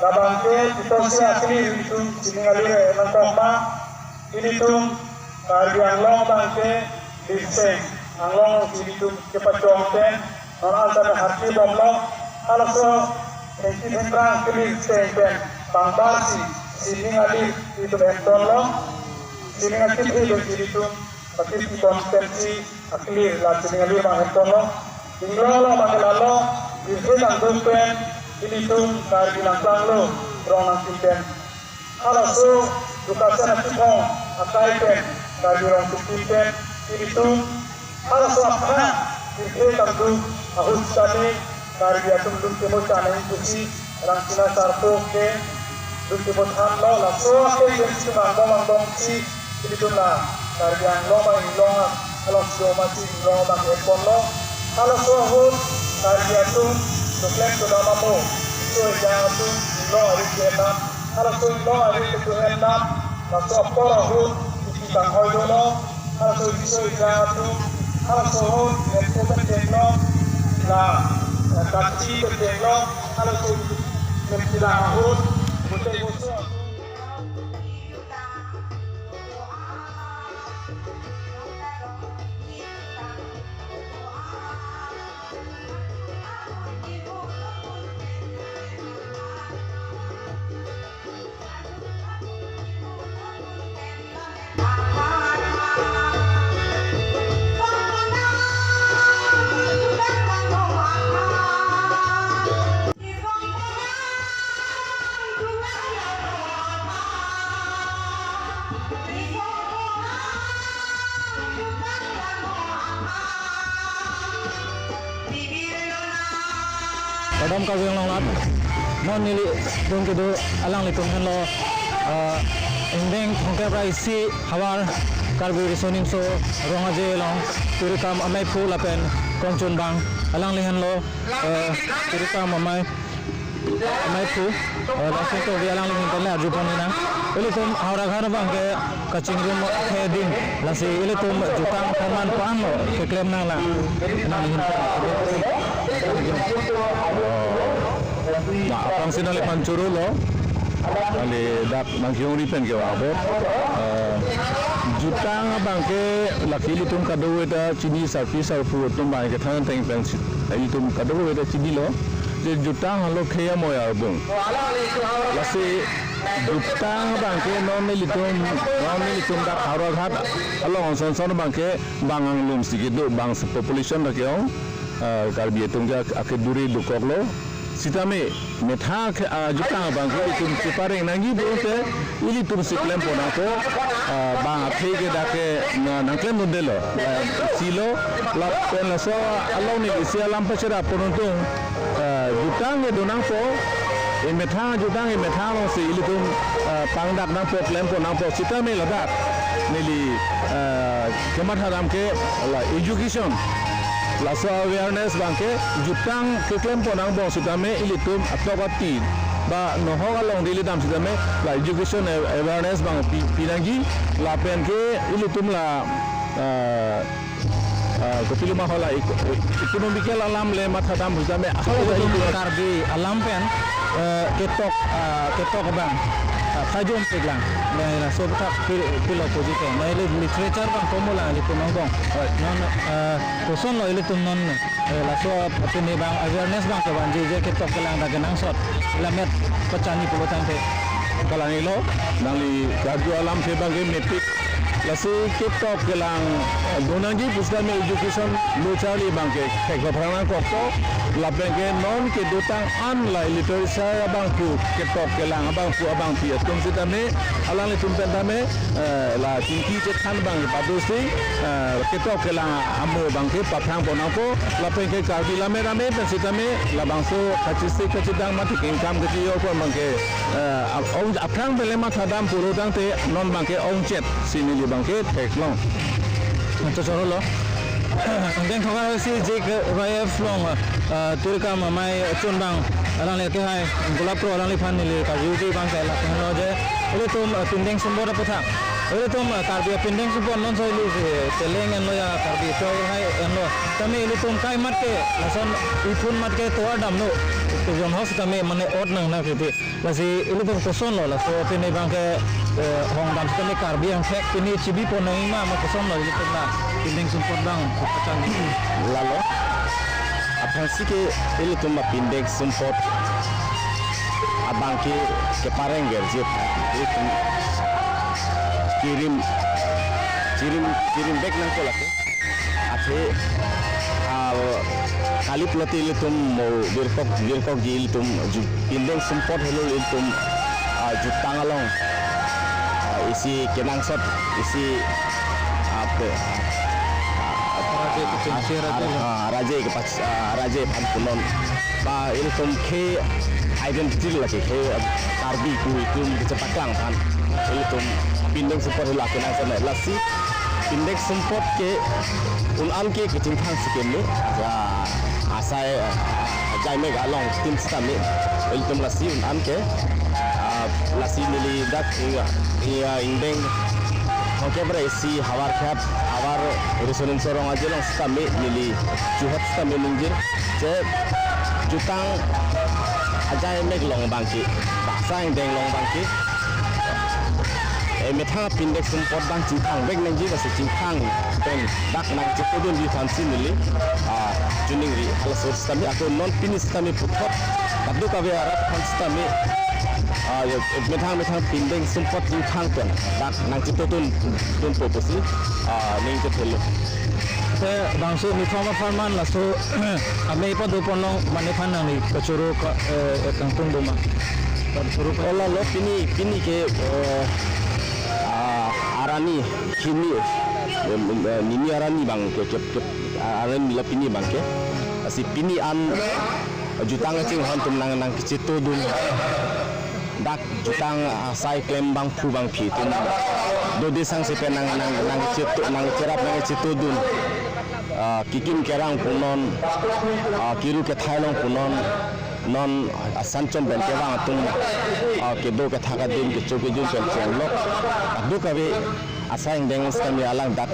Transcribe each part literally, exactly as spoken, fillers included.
Labangke titosya akli ilitum sining alir nangkok ma, ilitum Karbi Anglong abangke liseng Anglong ilitum kepachong pen, non an tame hati bomlo, halaso hengki hengkrang kili seng pen, bangbarsi sining alir ilitum entonlo, sining akithe pen ilitum, pati konten si akli la sining alir abang entonlo. Inglong lo abang lalo, birthe tangdung pen, ilitum Karbi nangplanglo, rong nangkim pen. Halaso Dukasena Chiphong akai pen, Karbi rong tukim pen, ilitum, halaso aphan, birthe tangdung, ahut sani, Karbi atum lun kemo chanai pusi, Rangsina Sarpo ke, lun kemo thanlo, laso ke pen si mangdong mangdong si, ilitum la, Karbi Anglong abang inglong a, along si oma si inglong abang enponlo. Halaso ahut, Karbi atum, doklem dodam amo, so ejang atum, inglong arit ke enam, halaso inglong arit ke enam, laso apor ahut, isi kanghoi dolo, halaso isi so ejang atum, halaso ahut, nepo petenglo, la, kati petenglo, halaso, nepila ahut, mute muso. Kardom Karbi Anglong arat, non nelitum kedo alanglitum henlo, eh, ingdeng thomkep ra isi havar Karbi Riso Nimso Rong Aje along Turikam ameiphu lapen kongchunbang alangli henlo, eh, Turikam amei, ameiphu, eh, laso to vi alangli hintan le arjupon nang. Ilitum Howraghat abangke kachingrum akhei adim, lasi ilitum jutang apharman ko-anlo keklem nanglang. Nangli hin. Na, aphrangsi nangliphan choro lo. Nangli dak nangke-ongri pen kevang abot. Eh, jutang abangke lake ilitum kadokave ta chini, sarpi sarpo atum abangke than ateng pen si, ilitum kadokave ta chinilo. Je jutang henlo khei amoi arbung. Lasi jutang abangke non nelitum, non nelitum dak Howraghat along son son abangke bang anglum si kedo, bang si population ta ke-ong, ah, Karbi atum ke ak-, akeduri dokoklo. Sitame methang ke, ah, jutang abangke ilitum chepareng nangji pulote ilitum si klempon nangpo, ah, bang akhei ke dak ke na-, nangklemdundelo, la isi lo, lapen laso along ne isi alam pacherappon nangtung, ah, jutang kedo nangpo, emethang jutang emethang alongsi ilitum, ah, pangdak nangpo, klempon nangpo, sitame ladak Neli, eh, kematha dam ke la education, laso awareness abang ke jutang keklem pon angbong sitame ilitum atok ati ba nohok along dili dam sitame la education a-, awareness abang pi, pinangji lapen ke ilitum la, eh, eh, kopilo ma hala ek-, economical alam le matha dam sitame asal Ilitum ilitum Karbi alam pen, eh, ketok, ah, ketok abang, ah, phajom peklang. Laso aputhak pil-, pilo puji ke. Neli literature abang komo lang ilitum angbong. Hoi. Non, eh, kosonlo ilitum non, eh, laso pini abang awareness abang kevanji je ketok kelang ta kenangsot. Lamet pachani pulo tangte. Kalang-iklo, nangli karju alam ke abang ke mepik. Laso ketok kelang, eh, donangji pusitame education lo charli abang ke thek paphrang nangkokpo. Lapen ke non kedotang an la literature abangphu, ketok kelang abangphu abangpi atum sitame, alanglitum pen tame, eh, la chingki chethan abang pado si, eh, ketok kelang amo abang ke paphrang pon nangpo, lapen ke Karbi lame rame pen sitame, labangso kachisi kachidang mati kengkam kachiyor pon abang ke, eh, ap-, ong aphrang pen le matha dam pulo tangte non abang ke ongchet si neli abang ke theklong. Anto chorolo. Ingdeng thokar si J K Y F along, eh, Tirkam Amei Chunbang alangli ke hai, Golap Pro alangliphan neli karjuji abang ke lahenlo je, ilitum, eh, pindeng sumpot aputhak, ilitum, eh, Karbi pindeng sumpot non so ili, eh, cheleng enlo ya Karbi tovar hai enlo. Tame ilitum kai mat ke, lason iphun mat ke tovar damlo. Ke jon hos tame mane ot nang na kriti. Lasi ilitum kosonlo, laso pini abang ke, eh, hong dam sitame Karbi angthek pini chibi pon nangji ma, ma kosonlo ilitum la pindeng sumpot abang pachang. Lalo. Aphrangsi ke ilitum apindeng sumpot abang ke kepareng gerjit. Ilitum kirim, kirim, kirim bek nangkok lake. Athe, ah, kali pulote ilitum mo virkok, virkokji ilitum ju-, pindeng sumpot helo ilitum, ah, jutang along, ah, isi kenangsot, isi, ah, pe-, ah, Raje kechengche ah, raje ah, lo. Ah, raje kepac-, ah, raje aphan punon. Ba ilitum ke identity lake ke Karbi pu itum kechepaklang aphan. Ilitum pindeng sumpot helo kenangsot lasi pindeng sumpot ke un-an ke kechingthang si keme, ah, asai, ah, ajai mek alongtin sitame, ilitum lasi un-an ke, ah, lasi neli dak, iya, iya, ingdeng, hongke bre isi havar khat, havar Riso Nimso Rong Aje along sitame, neli chuhat sitame ningje, je jutang ajai mek along abang ke, baksa ingdeng along abang ke, eh, methang pindeng sumpot abang chingthang vek nangji, lasi chingthang pen dak nangchetongdunji aphan si neli, ah, choningri. Halaso sitame ako non pini sitame puthot kadokave arat aphan sitame, ah, ya, methang methang pindeng sumpot chingthang pen dak nangchetongdun, dunpo pusi, ah, ning chethelo. Te bangso methang apharman laso amei pado ponlong mane aphan nangli kachoro ka, eh, kangtung do ma? Kachoro ka. O lalo pini, pini ke, eh, ah, arni hini, em, em, eh, nini arni abang ke, ke, ke, ah, arni la pini abang ke. Lasi pini an jutang kachinghon atum nang, nangkechetongdun. Dak jutang, ah, asai klem abangphu abangphi atum dode sangse pen nang, nang, nangcheto, nangcherap nangchetongdun. Ah, kikim kerang punon, ah, kiru kethai along punon, non asan chom pen kevang atum, ah, kedo kethak adim kecho kejun pen chenglok. Kadokave asai ingdeng sitame alang dak,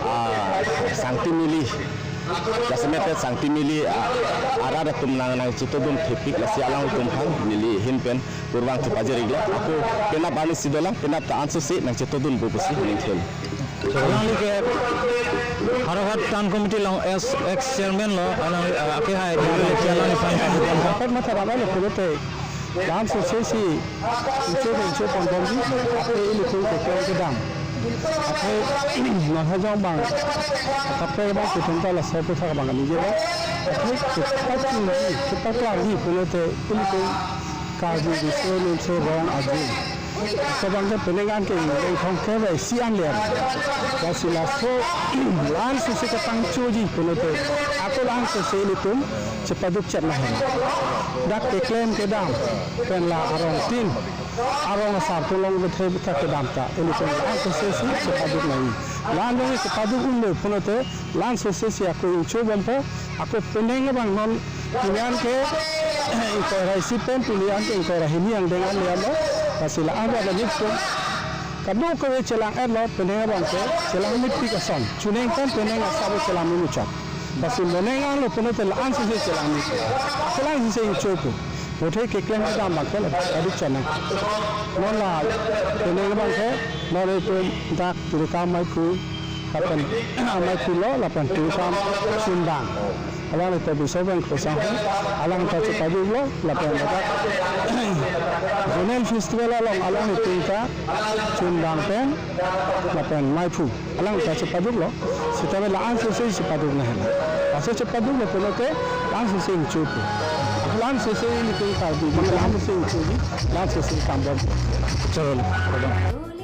ah, sangti neli, jasemet sangti neli, ah, arat atum nang, nangchetongdun thepik lasi alangtum aphan neli ahin pen kurvangthu pajir-iklo. Ako penap arni si dolang, penap ta ansose nangchetongdunpo pusi ningthel. Alangli ke Howraghat Town Committee along ex, ex chairman lo, alangli, ah, ake hai, alangli aphan. Dapat matha dam lo pulote, dam sose si, inche inche pon bomji, ate ilitum keklem kedam. Ate, non hajong abang, kaprek abang, ketum ta laso aputhak abang kami je ba. Ate, kepaklangji, kepaklangji pulote, ilitum Karbi Riso Nimso Rong Aje. Labang ke penang an ke ingdeng thomkep isi an le. Lasi laso la-an sose kapangchoji pulote, ako la-an sose ilitum chepaduk chet lahen. Dak keklem kedam pen la arongtin, arong asar tolong kethe ta kedam ta. Ili pen la-an sose si chepaduk nangji. La-an jongsi chepaduk unlo pulote la-an sose si ako ingcho bompo, ako penang abang non pini an ke ingkoi ra isi pen pini an ke ingkoi ra hini angdeng an le-an lo. Lasi la-an abang nipso kadokave chelang-etlo, penang abang ke chelang mepik ason. Chuneng pen penang asap chelang muchot. Lasi moneng anglo pulote la-an sose chelang mepik. Chelang sose ingcho pu. Bothe keklem kedam abang ke la paduk chonang. Non la penang abang ke non itum dak Tirikam Maiphu, lapen Maiphu lo, lapen Tirikam Chundang. Alangli ta Biswabang Khosang, alang ta chepaduklo, lapen dak Zonal Festival along alangli tingka Chundang pen lapen Maiphu alang ta chepaduklo. Sitame la-an sose chepaduk nangji. Laso chepaduklo pulote la-an sose ingcho pu. La-an sose ilitum Karbi, la-an sose ingchoji, la-an sose kambom. Chalo.